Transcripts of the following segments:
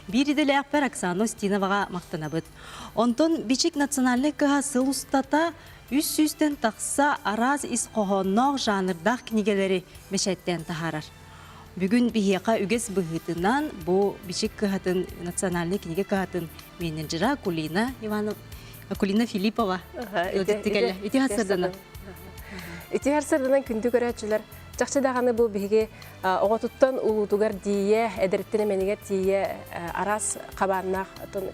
Биир идэлээхпэр Оксана Устиноваҕа махтанабыт. Онтон Бичик национальнай кыһа сыл устата үс сүүстэн тахса араас ис хоһоонноох жанрдаах кинигэлэри бэчээттээн таһаарар. Бүгүн биһиэхэ үгэс быһыытынан бу Бичик кыһатын национальнай кинигэ кыһатын менеджера Кулина Иванов Кулина Филиппова ыалдьыттыы кэллэ. Ити сарсыарданан. Ити сарсыарданан күндү көрөөччүлэр чахчы даҕаны бу биһиги оҕотуттан улуутугар тиийэ, эдэриттэн эмэнигэр тиийэ араас хабааннаах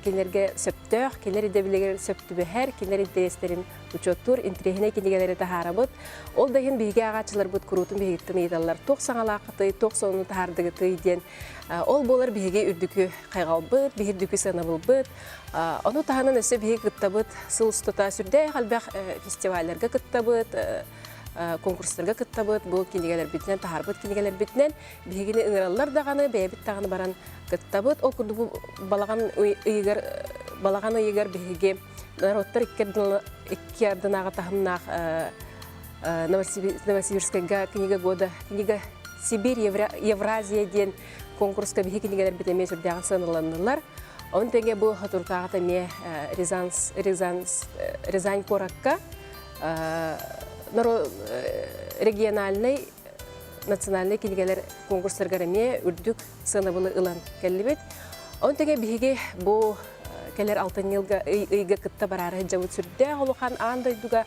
кинилэргэ сөптөөх, кинилэр идэбилигэр сөп түбэһэр, кинилэр интэриэстэрин учуоттуур интэриэһинэй кинигэлэри таһаарабыт. Ол да иһин биһиги ааҕааччыларбыт куруутун биһигиттэн ыйыталлар, туох саҥалааххытый, туох сонуну таһаардыгытый диэн. Ол буолар биһиги үрдүкү хайҕалбыт, биһи үрдүкү сыанабылбыт. Ону таһынан өссө биһиги кыттабыт сыл устата сүрдээх элбэх фестивалларга кыттабыт, конкурстарга кыттабыт, бу кинигэлэрбитинэн, таһаарбыт кинигэлэрбитинэн биһигини ыҥыраллар даҕаны, бэйэбит даҕаны баран кыттабыт. Ол курдук бу балаҕан ыйыгар балаҕан ыйыгар биһиги норуоттар икки ардынааҕы таһымнаах Новосибирскайга книга года, книга Сибирь Евразия диэн конкурска биһи кинигэлэрбит эмиэ сүрдээҕин сыаналаннылар. Оны тэҥэ бу Хотуркааҕыт эмиэ Рязань куоракка региональнай национальнай кинигэлэр конкурстарыгар эмиэ үрдүк сыанабылы ылан кэллибит. Оны тэҥэ биһиги бу кэлэр алтынньыга ыйга кытта бараары сылдьабыт сүрдээх улахан аан дойдуга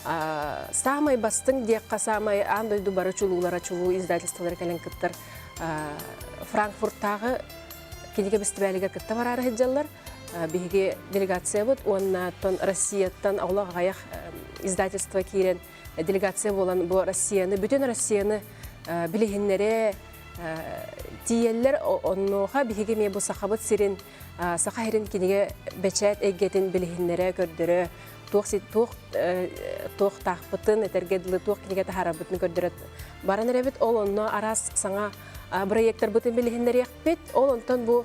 саамай бастыҥ диэххэ саамай аан дойду бары чулуулара чулуу издательстволара кэлэн кыттар Франкфурттааҕы кинигэ бэстибээлигэр кытта бараары сылдьаллар. Биһиги делегациябыт уонна Россияттан оҕолох аҕыйах издательство киирэн делегация буолан бу Россияны, бүтүн Россияны билиһиннэрэ тиийэллэр. Оннуоха биһиги эмиэ бу Сахабыт сирин, Саха сирин кинигэ бэчээт эйгэтин билиһиннэрэ, көрдөрө, туох туох туохтаахпытын, этэргэ дылы туох кинигэ таһаарарбытын көрдөрө баран эрэбит. Ол онно араас саҥа проекттарбытын билиһиннэриэхпит. Ол онтон бу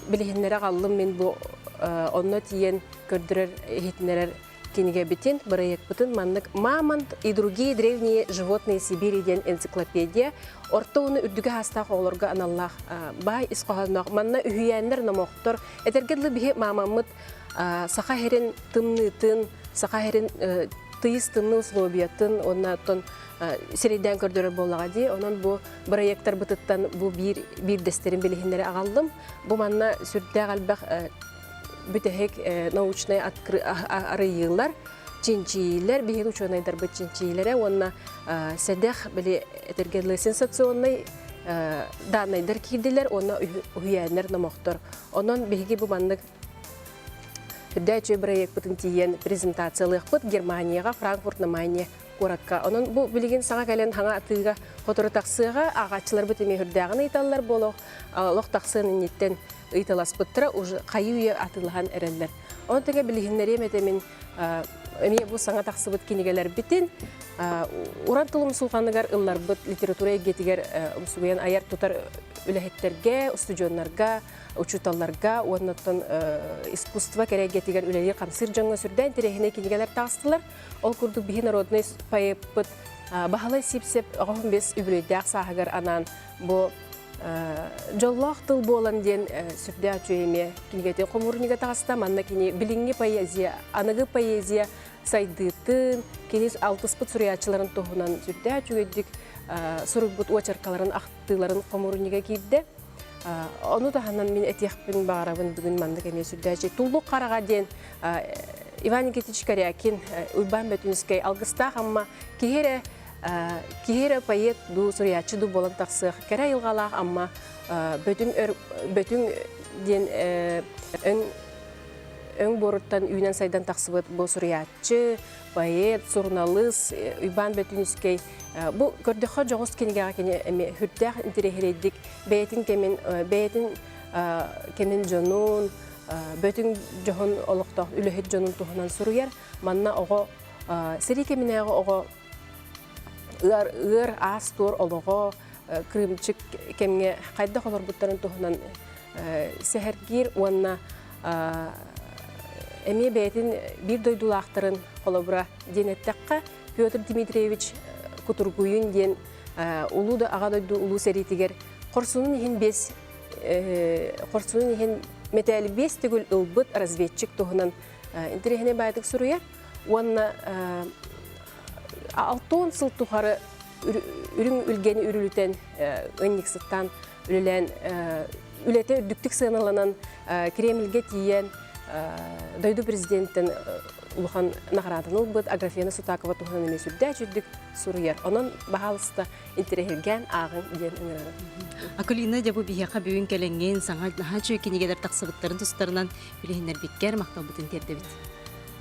билиһиннэрэ аҕаллым мин бу онно тиийэн көрдөрөр, иһитиннэрэр кинигэбитин, бырайыакпытын маннык «Мамонт и другие древние животные Сибири» диэн энциклопедия орто уонна үрдүкү саастаах оҕолорго аналлаах баай ис хоһоонноох. Манна үһүйээннэр, номохтор, этэргэ дылы биһи маамаммыт саха сирин тымныытын, саха сирин тыйыс тымныы условиятын уонна оттон сирэйдээн көрдөрөр буоллаҕа дии. Онон бу бырайыактарбытыттан бу биир биирдэстэрин билиһиннэри аҕаллым. Бу манна сүрдээх элбэх бүтэһик научнай арыйыылар, чинчийиилэр, биһиги учуонайдарбыт чинчийиилэрэ уонна сэдэх били этэргэ дылы сенсационнай дааннайдар киирдилэр уонна уһуйааннар номохтор. Онон биһиги бу маннык үрдээччи бырайыакпытын тиийэн презентациялыахпыт Германияҕа Франкфурт на Майне куоракка. Онон бу билигин саҥа кэлэн хаҥа атыыга сотору тахсыаҕа, ааҕааччыларбыт эмиэ үрдээҕин ыйыталлар буолуох, олох тахсыан инниттэн ыйыталаспыттара уже хайыы-үйэ атыылаһан эрэллэр. Онон тэҥэ билиһиннэриэм этэ мин эмиэ бу саҥа тахсыбыт кинигэлэрбитин уран тыл умсулҕаныгар ылларбыт литература эйгэтигэр умсугуйан айар-тутар үлэһиттэргэ, устудьуоннарга, учууталларга уонна оттон искусство кэрэ эйгэтигэр үлэлиир-хамсыыр дьоҥҥо сүрдээх интэриэһинэй кинигэлэр таҕыстылар. Ол курдук биһи народнай поэппыт Баһылай Сивцев оҕоһун бес үбүлүөйдээх сааһыгар анаан бу Дьоллоох тыл буолан диэн сүрдээх үчүгэй эмиэ кинигэтин хомуурунньуга таҕыста. Манна кини билиҥҥи поэзия, аныгы поэзия сайдыытын, кини алтыспыт суруйааччыларын туһунан сүрдээх үчүгэйдик суруйбут уочаркаларын, ахтыыларын хомуурунньуга киирдэ. Ону таһынан мин этиэхпин баҕарабын бүгүн маннык эмиэ сүрдээчи Туллук хараҕа диэн Иван Никитич Корякин, Уйбаан Бөтүнүскэй Алгыстаах Амма киһи эрэ киһи эрэ поэт дуу, суруйааччы дуу буолан тахсыах кэрэ айылҕалаах Амма Бөтүҥ Бөтүҥ диэн өҥ өҥ буоруттан үүнэн сайдан тахсыбыт бу суруйааччы, поэт, суруналыыс Уйбаан Бөтүнүскэй бу көрдөххө дьоҕус кинигэҕэ кини эмиэ сүрдээх интэриэһинэйдик бэйэтин кэмин бэйэтин кэмин дьонун бөтүҥ дьоһун олохтоох үлэһит дьонун туһунан суруйар. Манна оҕо сэрии кэминээҕи оҕо ыар, ыар аас-туор олоҕо кырыымчык кэмҥэ хайдах олорбуттарын туһунан сэһэргиир уонна эмиэ бэйэтин биир дойдулаахтарын холобура диэн эттэххэ Петр Дмитриевич Кутургуйун диэн улуу да аҕа дойду улуу сэриитигэр хорсунун иһин биэс хорсунун иһин мэтээли биэс төгүл ылбыт разведчик туһунан интэриэһинэй баайдык суруйар. Уонна алтон сыл тухары үрүҥ үлгэни үрүлүтэн ыанньыксыттаан үлэлээн үлэтэ үрдүктүк сыаналанан Кремльгэ тиийэн дойду президенттэн улахан наҕарааданы ылбыт Аграфена Сутакова туһунан эмиэ сүрдээх үрдүк суруйар. Онон баһаалыста интэриэһиргээн ааҕыҥ диэн ыҥырабын. Акулина дьэ бу биһиэхэ бүгүн кэлэҥҥин саҥа наһаа үчүгэй кинигэлэр тахсыбыттарын тустарынан билиһиннэрбиккэр махталбытын тиэрдэбит.